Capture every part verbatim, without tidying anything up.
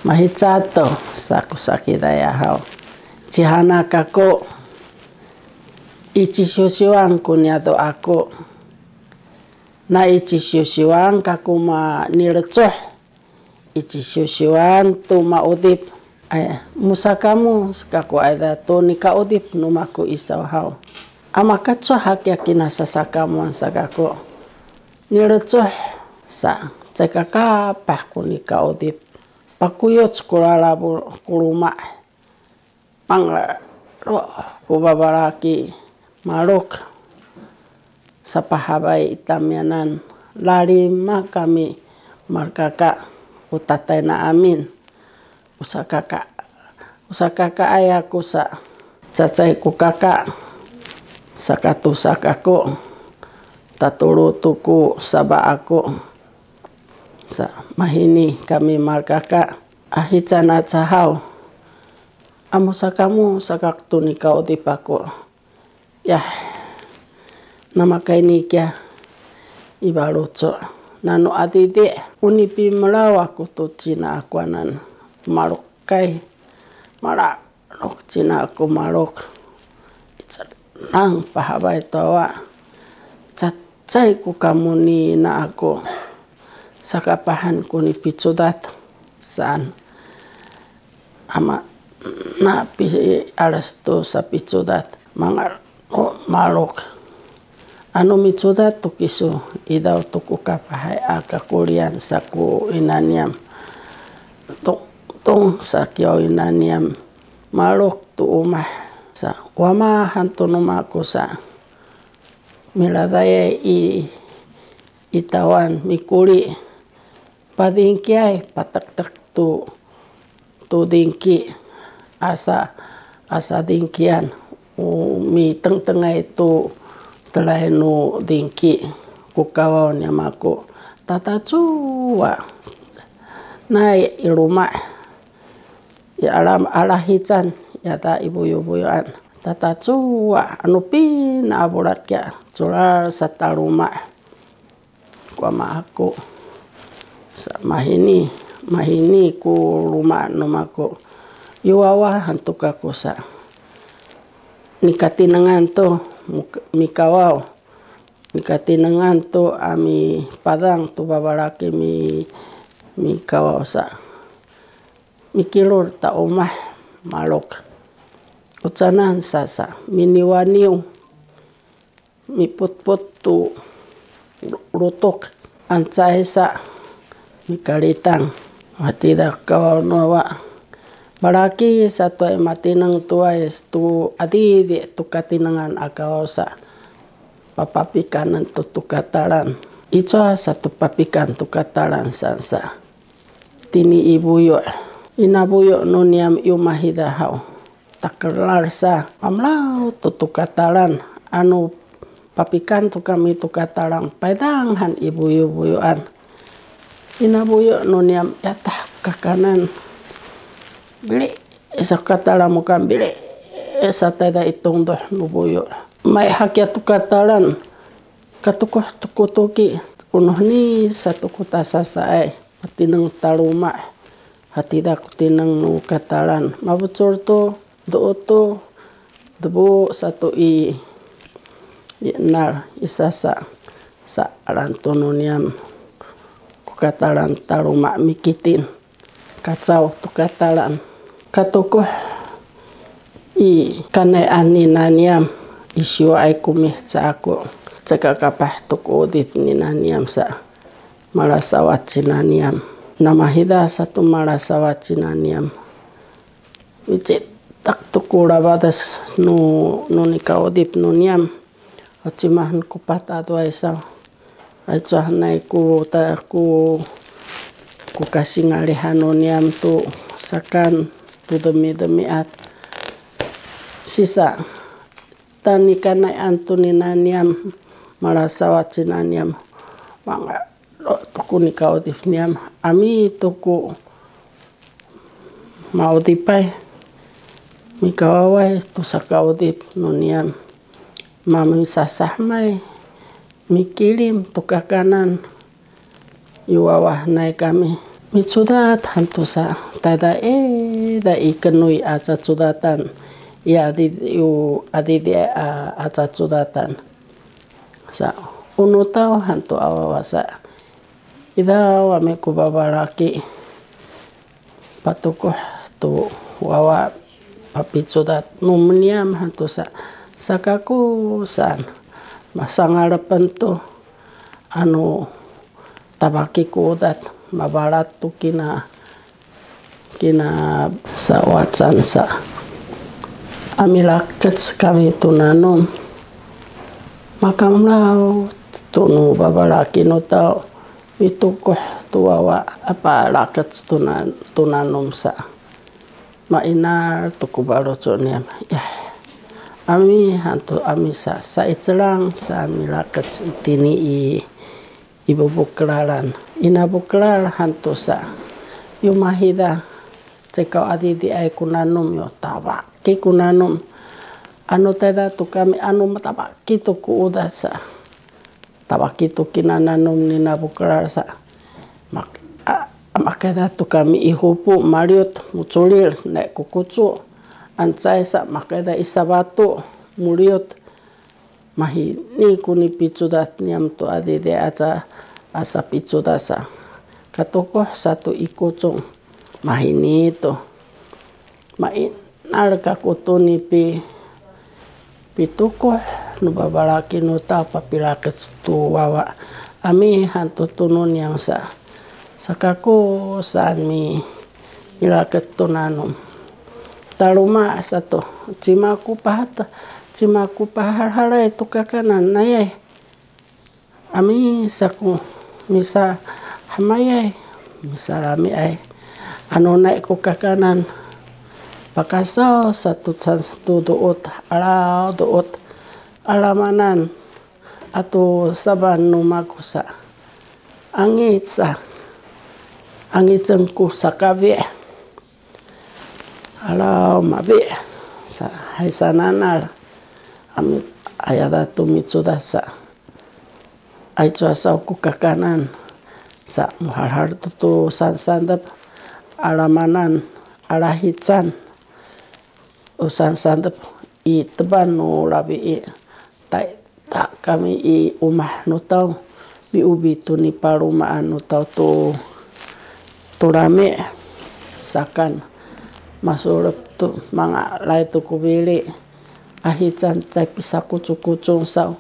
Mahica to sa ku sakiday a haw. Cihana kako, i cisiwsiwan ku niyado' ako. Na i cisiwsiwan kako manilecoh. I cisiwsiwan tu maudip. Ay, musakamu kako ayda tu nikaudip nu mako isaw haw. A makacoh hakiya kinasasakamuan sa kako. Nilecoh sa, caay kakapah ku nikaudip. Pakuyuc ku lalabu ku luma'. Pangalo ku babalaki maluk. Sapahabay i tamiyanan, lalima kami malkaka, u tatayna amin. U sakaka, u sakakaay aku sa, cacay ku kaka, sakatusa kako, tatulu tu ku saba ako. Sa, mahini kami malkaka, a hican a cahaw. A musakamu sa kako tu nikaudip ako. Yah, namakayni kiya i baloco'. Nanu adidi, u nipimelaw aku tu cina aku anan malukay. Malaluk cina aku maluk. I celang pahabay to awa. Cacay ku kamu ni ina aku. Sakapahan ku nipicudat saan. Ama na pialas tu sapicudat mangalo maluk. Anu micudat tu kisu, idaw tu ku kapahay a kakulian sa ku ina niyam. Tungtung sa kiyaw ina niyam. Maluk tu umah sa, wamahan tu nu mako sa. Miladayay i, i tawan mikuli. Padingkiay, patektek tu, tu dingki, asa, asa dingkian, u mitengtengay tu telay nu dingki, ku kawaw ni a mako, tatacuwa, nay i luma', i alam alahican, yata i buyubuyan, tatacuwa, anu pina a bulat kiya, culal sa taluma'. Ku ama aku. Sa mahini, mahini ku luma' nu mako. Yu wawa hantu kako sa. Nikatinengan tu muk-, mikawaw. Nikatinengan tu a mipadang tu babalaki mi-, mikawaw sa. Mikilul ta umah maluk. Ucanan sa sa. Miniwaniw. Miputput tu lutuk, ancay sa mikalitang. Matida kawaw nu awa. Balaki sa tuay matineng tuay tu adidi tu katinengan a kawaw sa. Papapikanen tu tukatalan. Icowa sa tu papikan tukatalan sansa. Tini i buyu'. Ina buyu' nu niyam yu mahida haw. Takelal sa, pamelaw tu tukatalan, anu papikan tu kami tukatalan, paydang han i buyubuyuan. Ina buyu' nu niyam yatah kakanen. Bili sa katalan mukan, bili sa tayda i tungduh nu buyu'. May hakiya tukatalan, katukuh tukutuki, unuh ni sa tuku tasasaay, patineng taluma'. Hatida ku tineng nu katalan, mabucul tu, du'u tu, debu satu i, i enal, i sasa, sa alan tu nu niyam, ku katalan taluma' mikitin, kacaw tu katalan, katukuh i kanay-an ni naniyam, i siwaay ku mihca aku, cekakapah tu ku udip ni naniyam sa. Malasawat ci naniyam. Namahida satu malasawat ci naniyam. Micitak tu ku labades nu, nu nikaudip nu niyam. Acimahen ku pataduay sa. Ay cuahnay ku ta ku, ku kasingalihan nu niyam tu sakan tu demidemiat. Sisa. Tanikanay antu ni naniyam, malasawat ci naniyam, mangalo tu ku nikaudip niyam, ami tu ku maudipay, mikawaway tu sakaudip nu niyam, mamisasahmay, mikilim tu kakanan, i wawahnay kami, Micudat han tu sa, tayda i, da i kenuy a cacudatan, i adi, u adidi a, a cacudatan. Sa, u nutaw han tu a wawa sa, idaw a mi ku babalaki, patukuh tu wawa papicudat nu meniyam han tu sa, sakaku saan, masangalepen tu, anu tabaki ku udat, mabalat tu kina, kina sawacan sa. A milakec kami tu nanum, makamlaw tu nu babalaki nu taw mitukuh tu wawa a palakec tu na-, tu nanum sa. Mainal tu ku balucu niyam. Yah. Ami han tu ami sa, sa i celang sa milakec itini i, i bubukelalan. Ina bukelal han tu sa. Yumahida, cekaw adidi ay ku nanum yo, tabaki ku nanum. Anu tayda tu kami anu matabaki tu ku udat sa. Tabaki tu kina nanum nina bukelal sa. Mak-, a, makayda tu kami i hupu, maliut, muculil, nai ku kucu. Ancay sa, makayda i sabatu, muliut. Mahini ku nipicudat niyam tu adidi aca a sapicudat sa. Katukuh sa tu i kucung. Mahini tu. Mainal kaku tu nipi, pitukuh nu babalaki nu taw papilakec tu wawa. Ami han tu tunun yang sa. Sakaku saan mi, milakec tu nanum. Taluma sa tu, cima ku pahat, cima ku pahalhalay tu kakanan nayay. Ami saku misa hamayay, misa lamiay. Anu nai ku kakanan, pakasaw sa tu, sa tu duut, alaw duut, alamanan, atu saban nu maku sa, angic sa, angicen ku sakabi. Alaw mabi sa, hay sananal, ami ayada tu micudas sa, ay cuasaw ku kakanan sa, muhalhal tu tu sansandep, alamanan, alahican, u sansandep i teban nu labi i, tay Ta kami i umah nu taw, miubi tu nipalumaan nu taw tu, tu lami, sakan masulep tu mangalay tu ku bili, ahican cay pisakucukucung saw,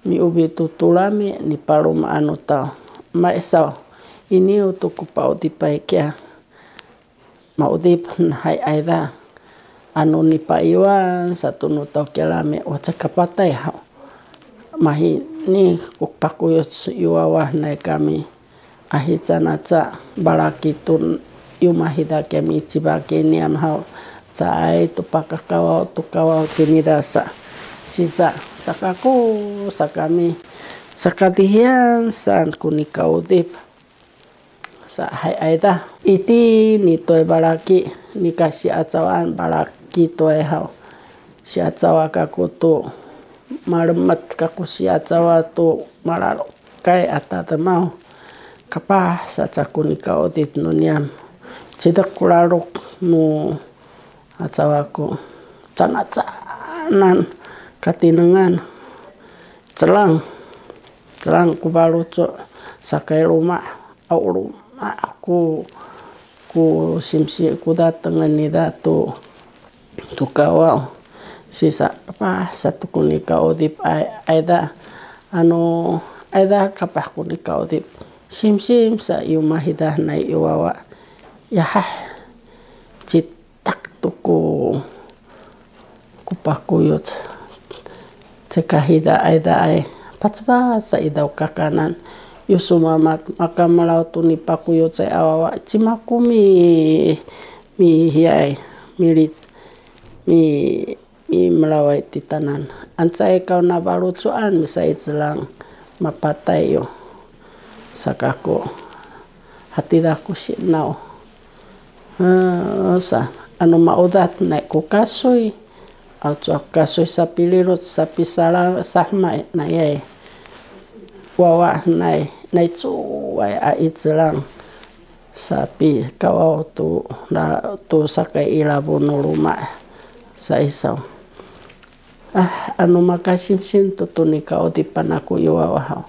miubi tu tu lami nipalumaan nu taw, may saw, iniw tu ku paudipay kiya. Maudip nahay ayda, anu nipaiwan sa tu nu taw kilami, waca kapatay haw. Mahini ku pakuyuc i wawa nay kami, ahican aca balaki tu yumahida kami cibaki niyam haw, caay tu pakakawaw tu kawaw cinida sa, sisa, sakaku sa kami, sakadihian saan ku nikaudip. Sa hay ayda, iti nitoy balaki, nika siacawaan balaki toy haw. Siacawa kaku tu malemet kaku siacawa tu malalukay a tatemaw. Kapah sa caku nikaudip nu niyam. Cidek ku laluk nu acawa ku canacanan katinengan. Celang, celang ku balucu sakay luma, aw luma ku, ku simsi ku datengen nida tu, tu kawaw. Sisa kapah sa tu ku nikaudip ay, ayda, anu ayda kapah ku nikaudip. Simsim sa i umahida nay i wawa. Yahah, cit tak tu ku, ku pakuyuc. Cekahida ayda ay, pacpac sa idaw kakanan. Yusumamat makamelaw tu nipakuyuc ay a wawa. Cima ku mi, mi hiyay, mi lic, mi, mi melaway titanan. Ancay kaw nabalucuan misaicelang mapatay yu. Sakaku, hatida ku sinaw. He, sa, anu maudat nay ku kasuy. Aw cu a kasuy sapililut sapisala sahmay nayay. Wawa nay, nay cuway a icelang. Sapikawaw tu, na, tu sakay i labu nu luma' sa isaw. Ah, anu makasimsim tu, tu nikaudipan aku i wawa haw.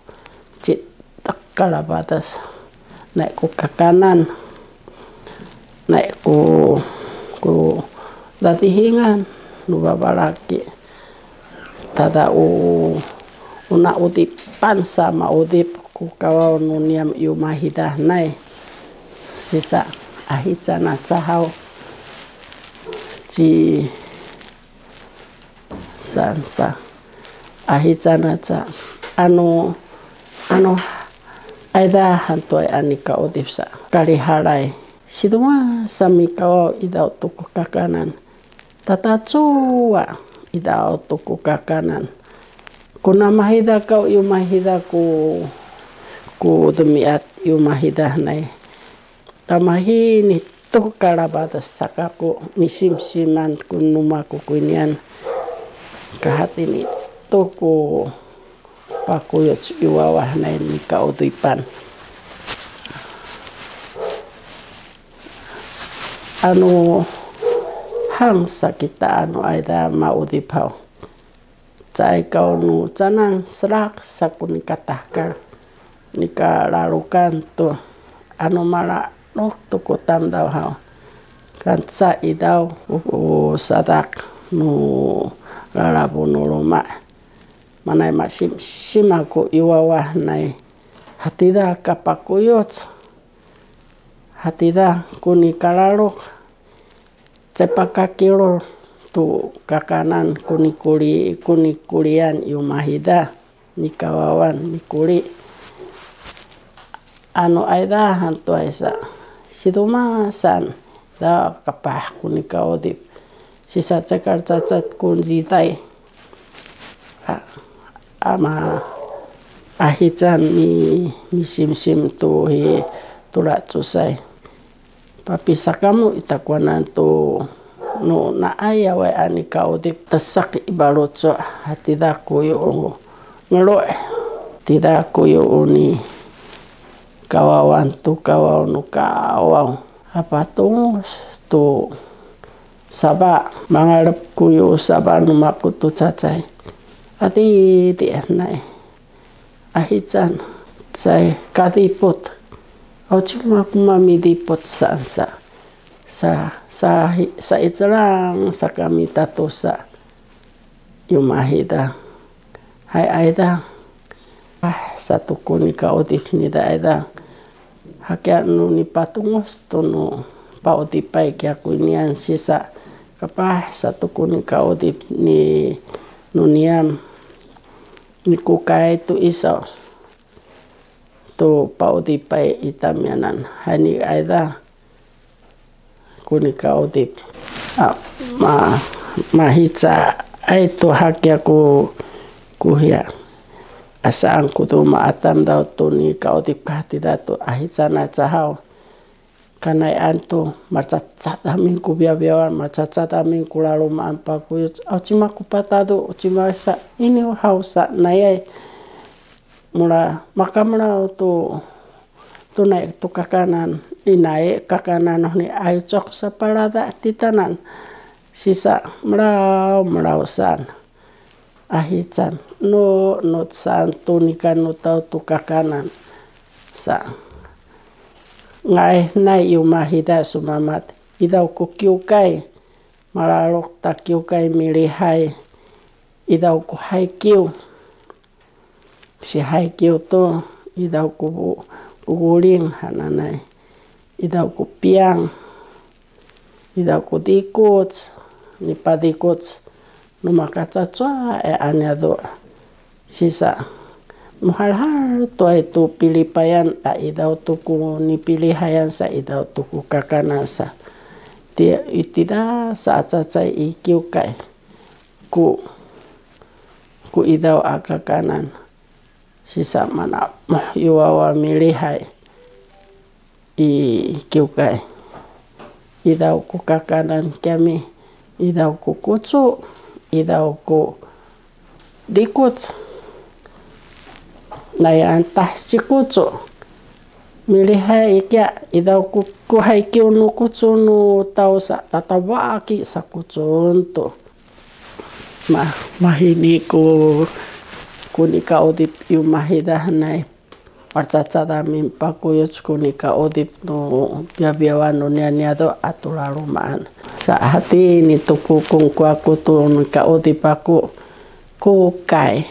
Ci takalapatas. Nai ku kakanan. Nai ku, ku dadihingan nu babalaki. Tada u, u naudipan sa maudip ku kawaw nu niyam i Umahida nai. Sisa, ahican aca haw. Ci, saan sa. Ahican aca. Anu, anu, ayda hantuay a nikaudip sa. Kalihalay. Situma sa mikawaw idaw tu ku kakanan. Tatacuwa idaw tu ku kakanan. Ku namahida kaw i Umahida ku, ku demiat i Umahida nai. Tamahini tu kalapatas saka ku misimsiman ku numa ku kuynian. Kahatini tu ku pakuyuc i wawa nai nikaudipan. Anu hang sa kita anu ayda maudip haw. Caay kaw nu canan selak sa ku nikatahkal, nikalalukan tu anu malaluk tu ku tamdaw haw. Kanca idaw u, u sadak nu lalabu nu luma'. Manay masimsim aku i wawa nai. Hatida kapakuyuc. Hatida ku nikalaluk. Cepakakilul tu kakanan ku nikuli, ku nikulian i Umahida. Nikawawan nikuli. Anu ayda hantuay sa. Situma saan. Da kapah ku nikaudip. Sisa cekal cacat ku ditay. A, ama ahican mi, misimsim tu hi tula cusay. Papisakamu i takuanan tu nu naay a way a nikaudip tesak i balucu hatida kuyu ngelu'. Tida kuyu nikawawan tu kawaw nu kawaw. Apatungus tu saba, mangalep kuyu saba nu maku tu cacay. Ati ti nai. Ahican, caay kadiput. Aw cima ku mamidiput saan sa. Sa, sa, sa icelang sa kami tatosa. I Umahida. Hay ayda. Ah, sa tu ku nikaudip nida ayda. Hakiya nu nipatungus tu nu paudipay kiya kuynian sisa. Kapah sa tu ku nikaudip ni nu niyam. Nikukay tu isaw tu paudipay i tamiyanan. Hay ni ayda ku nikaudip. A, ma, mahicaay tu hakiya ku, ku hiya. Asaan ku tu maatam daw tu nikaudip ka hatida tu ahican aca haw. Kanayaan tu, malacacad amin ku biyabiyawan, malacacad amin ku lalumaan pakuyuc. Aw cima ku patadu, cima sa, ini haw sa, nayay. Mula, makamelaw tu, tu nai tu kakanan, inay kakanan, ni ayucok sa palada titanan. Sisa, melaw, melaw saan. Ahican, nu, nu saan tu nikanutaw tu kakanan. Sa, nga'ay nai i Umahida sumamat, idaw ku kiwkay, malaluk ta kiwkay milihay, idaw ku haykiw. Sihaykiw tu, idaw ku, ku guling hananay, idaw ku piyang. Idaw ku dikuc, nipadikuc, nu makacacwa e a niyazu'. Sisa, muhalhal tuay tu pilipayan a idaw tu ku nipilihayan sa idaw tu ku kakanan sa. Ti, itida sa a cacay i kiwkay ku, ku idaw a kakanan. Sisa mana moh i wawa milihay i kiwkay. Idaw ku kakanan kami, idaw ku kucu, idaw ku dikuc. Nayaan tah sikucu. Milihay i kiya, idaw ku, ku haykiw nu kucun nu taw sa, tatawaki sa kucun tu. Ma, mahini ku, ku nikaudip yu mahidahanay. Marcacadan mimpakuyuc ku nikaudip nu biyabiyawan nu niyaniya do a tulalumaan. Sa hatini tu ku kungku aku tu nikaudip aku ku kay.